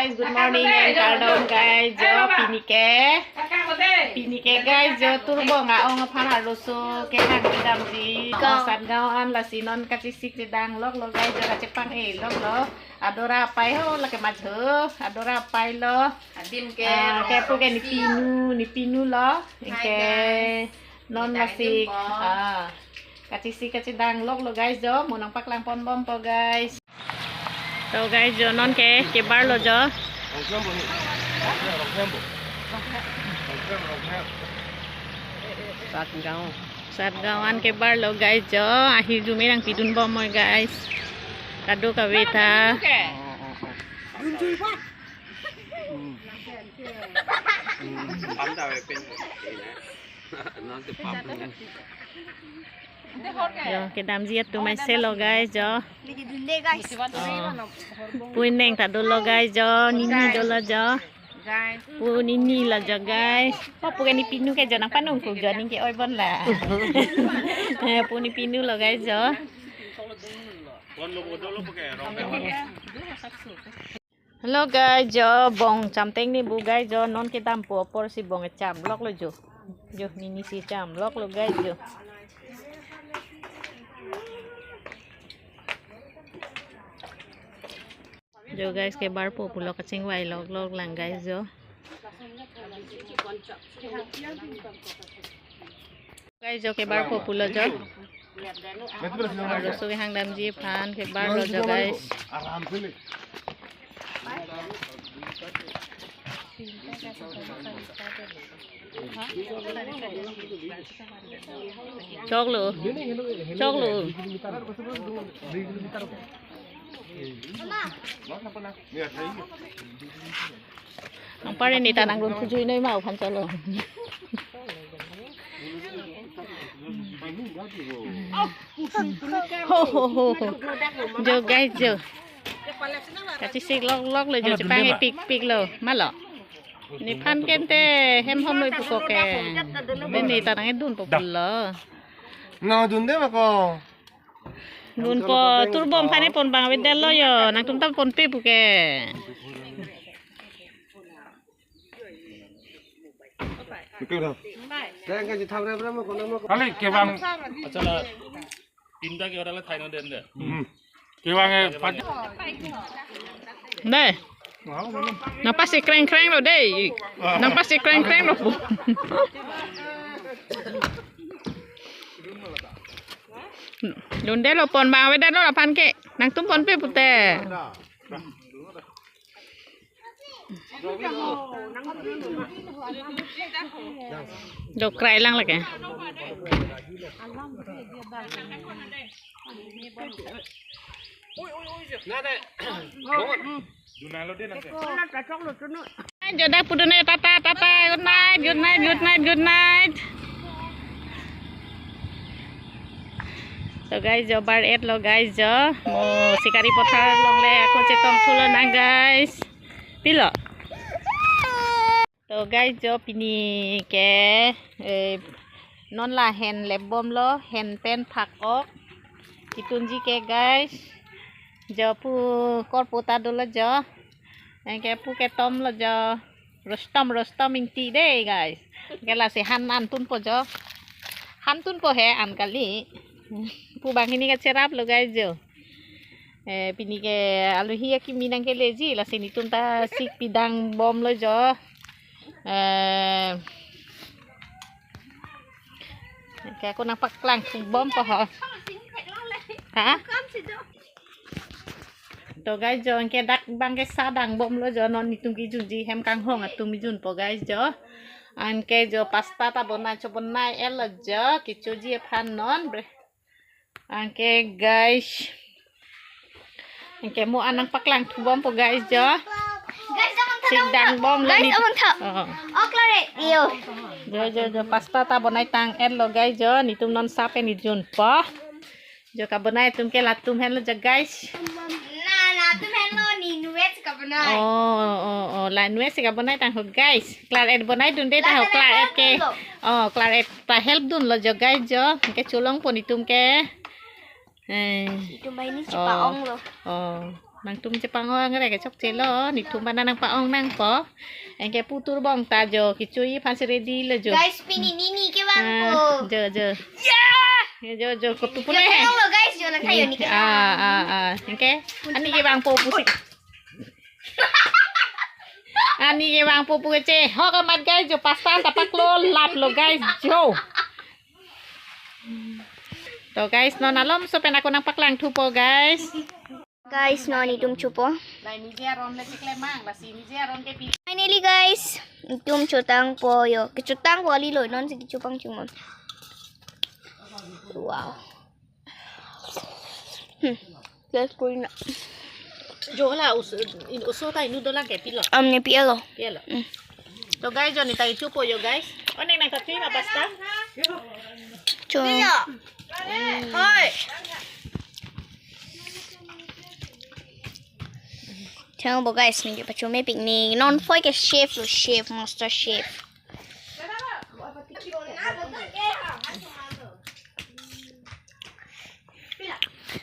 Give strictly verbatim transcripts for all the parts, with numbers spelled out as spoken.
Good morning and kardom guys, jo pini ke. Pini ke guys, jo Turbong a-ong aphan arloso kehang kedamji. Satgaon lasi non kachesik chedang loklo guys, jo kachepang-e loklo. Adora apai ho, lake majho. Adora apai lo. Adim ke, ah, ke pu ke ne pinu, ne pinu lo. Hi, ke guys. Non lasi, ah, kachesik kachedang loklo guys, jo mo nangpaklang ponbompo guys. To guys, jo non ke kebar lo jo. Satgaon. Satgaon an kebar lo guys, jo. Ahirjume nangpidun bom moi guys. Kadokave ta. Jo, kedamji atum aise lo guys, jo. Oh. Pu Ineng ta dolo guys, jo. Nini dolo jo. Pu Nini lo jo guys. Oh, pu ke ne pinu ke jo nangpanung kuk jo, ning ke-oi bon la. Eh, pu ne pinu lo guys, jo. Hello guys, jo bong chamteng ni bu guys, jo non kedampo apor si bong cham loklo jo. Jo nini si cham loklo guys, jo. Jo guys, kebarpo pulo kachingvai loklok lang guys, jo. Guys, jo kebarpo pulo jo. Arloso kehang damji aphan kebar lo jo guys. Choklo. Choklo. Nangpare ne ta nangdun phujui noi ma aphan cholo. Ho, ho, ho, ho. Jo guys, jo. Kachesik loklok lo jo, chepang-e pikpik lo. Malo. Nephan kente hem hom noi puko ke. Be ne ta nangdunpo pulo. Nangdunde ma ko. Dunpo, Turbong aphan ne pon bang avedetlo jo, nangtum ta ponpe puke. Kali kevang. Achala, tinta ke orala thaino den de. Hmm. Kevang eh, pat. Dei. Nangpasi kreng kreng lo dei. Nangpasi kreng kreng lo. Dunde lo, pon bang avedetlo aphan ke. Nangtum ponpe pute. Dokrai lang lake. Joda pudune tata, tata, good night, good night, good night, good night. To guys, jo bar et lo guys, jo mo sikari pothar longle ako chetong thulo nang guys. Pilo. To guys, jo pini ke, eh, non la hen lepbomlo, hen pen phak-ok kitunji ke guys. Jo pu korpo ta dolo jo. Anke pu ketom lo jo. Rustom, Rustom Ingti dei guys. Anke lasi han an tunpo jo. Han tunpo he an kali. Pu banghini kacherap lo guys jo. Eh, pini ke alohi akimi nangkeleji, lasi netum ta sik pidang bomlo jo. Eh, ke ako nangpaklang bompo ho. Ha? To guys jo, anke dak bang ke sa dang bomlo jo, non netum kejunji hem kanghong atum junpo guys jo. Anke jo pasta ta bonai, cho bonai-et lo jo, kechoji aphan non bre. Anke guys. Anke mo an nangpaklang thu bompo guys jo. Guys, abang tha, sik dang bomlo guys, ne. Abang tha. Oh. Oh, klare. Iyo. Jo, jo, jo, pasta ta bonai tang-et lo guys jo, netum non sa pen nejunpo. Jo kabonai atum ke latum henlo jo guys. Na, latum henlo, ne inutvet kabonai. Oh, oh, oh, la inutvet si kabonai tang ho guys. Klar-et bonai dunde ta ho, klar-et ke. Oh, klar-et ta help dunlo jo guys jo. Ke cholongpo netum ke. Eh. Netum banghini chepa-ong lo. Oh. Nangtum chepangong re kechokche lo, nelitum bana nangpa-ong nangpo. Anke pu turbong ta jo, kechui aphansi ready lo jo. Guys, pini nini kevang po. Ah, jo, jo. Ya, jo, jo, kotu pune. Tengok lo guys, jo nang kayo ni ke. Ah, ah, ah. Anke, ani kevang po pusi. Ani kevang po pu kechehok amat guys, jo pasta ta paklo lap lo guys, jo. To guys, non malomso pen ako nangpaklang thupo guys. Guys, non nelitum chopo. Lai nije aron le chikle mang, lasi nije aron ke pi. Finally guys, nelitum chotangpo jo. Kechotangpo kali lo, nonsi kecho pangchung non. Wow. Hmm. Guys, kuina. Jo la us, in uso ta inu dolang ke pilo. Am ne pielo. Pielo. Hmm. To guys, jo neli ta chopo jo guys. Onek nang kaki ma pasta. Cho. Hoi. Tengok bo guys, neli pacho mepik ni non foi ke chef lo, chef, master chef.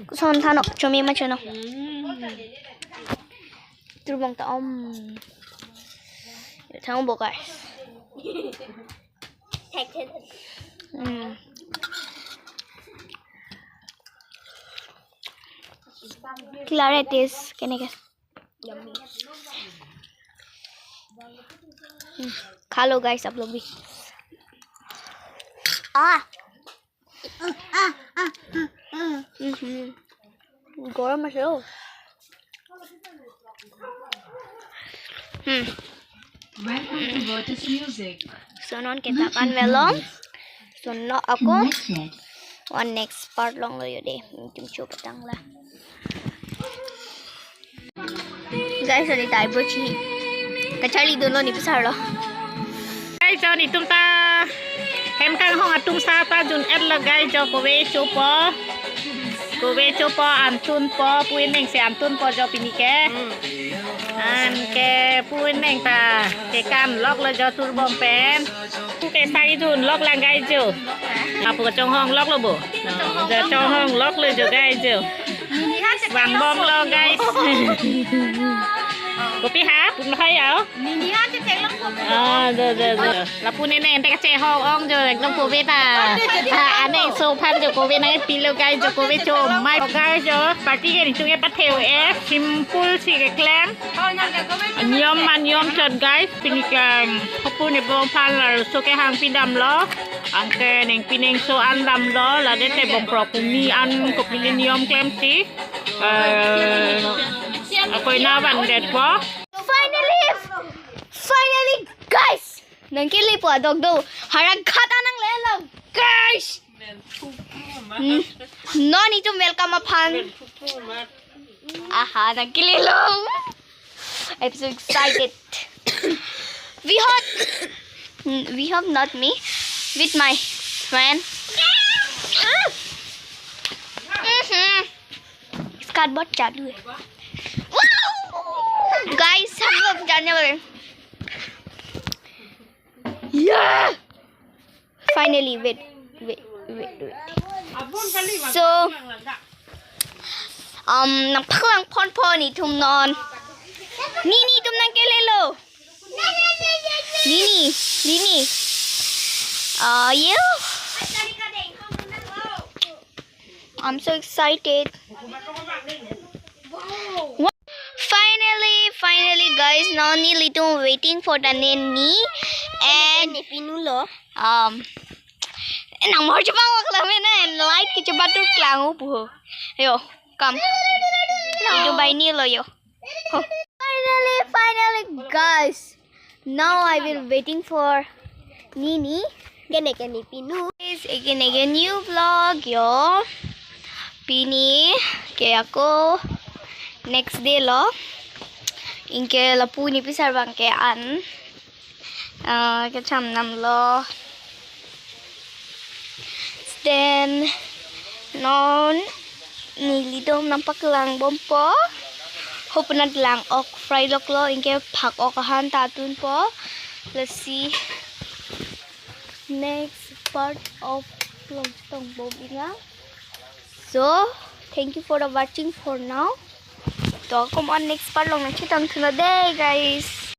Koson thanok, chomi ma chono. Turbong ta om. Tengok bo guys. Hmm. Claret is keneke. Hmm. Hello guys, आप लोग भी. Ah. Mhm. Gorom ase o. Hmm. Welcome to Lotus Music. So non ke ta pan velong. So non ako. One next part longlo jo de. Nelitum chopatang la. Guys, ani ta eyebrow chi kacharli dunlo, neli pisarlo. Guys, jo nelitum ta hem kanghong atum sa ta jun-etlo guys, jo kove chopo. Kove chopo, antunpo, pu ineng si antunpo jo pini ke. Anke pu ineng ta kekan loklo jo turbong pen. Pu ke sai jun lok lang guys jo. Apu kachonghong loklo bo. Jo chonghong loklo jo guys jo. Vangbomlo guys. Kopi ha, pun hai ya. Ah, jo, jo, jo. Lapu nene ente kachehok-ong jo, ekdom kove ta. Ah, aneng so aphan jo kove nangpilo guys jo, kove cho mai guys jo. Party ke nelitum ke patheo e, simple si keklem. Niom ma niom chot guys, pini ke hapu ne bong aphan laso kehang pidamlo. Anke neng pineng so an damlo, lade te bong krok kumi an kopili niom klemsi. Eh, ako ina van det po. Finally, finally, guys. Nangkele po adok do. Harang khat anang lelo, guys. Hmm. Non nelitum welcome aphan. Aha, nangkele lo. I'm so excited. We hope, we hope not me, with my friend. Mhm. इसका बहुत चालू है। Wow! Guys, हम लोग जाने वाले हैं। Yeah! Finally, wait, wait, wait, wait. So, um, nangpaklang ponpo nelitum non. Ni, nelitum nangkelelo. Nini, Nini. Are you? I'm so excited. Finally, finally, guys, now nelitum waiting for the nanny and Nini pinulo. Um, nang mor chupang wak lang mena and light ke chubatur klang upu. Yo, come. Nelitum bai nilo yo. Finally, finally, guys. Now I will waiting for Nini. Kene kene pinu. Guys, again, again, new vlog yo. Pini ke ako next day lo. Anke lapu nipisar abang ke an. Ah, kecham namlo. Then non nelitum nangpaklang bompo. Hopenat lang ok fry loklo, anke phak ok ahan ta tunpo. Let's see next part of Longtong Bobina. So, thank you for the watching for now. To, komat next part along nangchetong thunon dei, guys.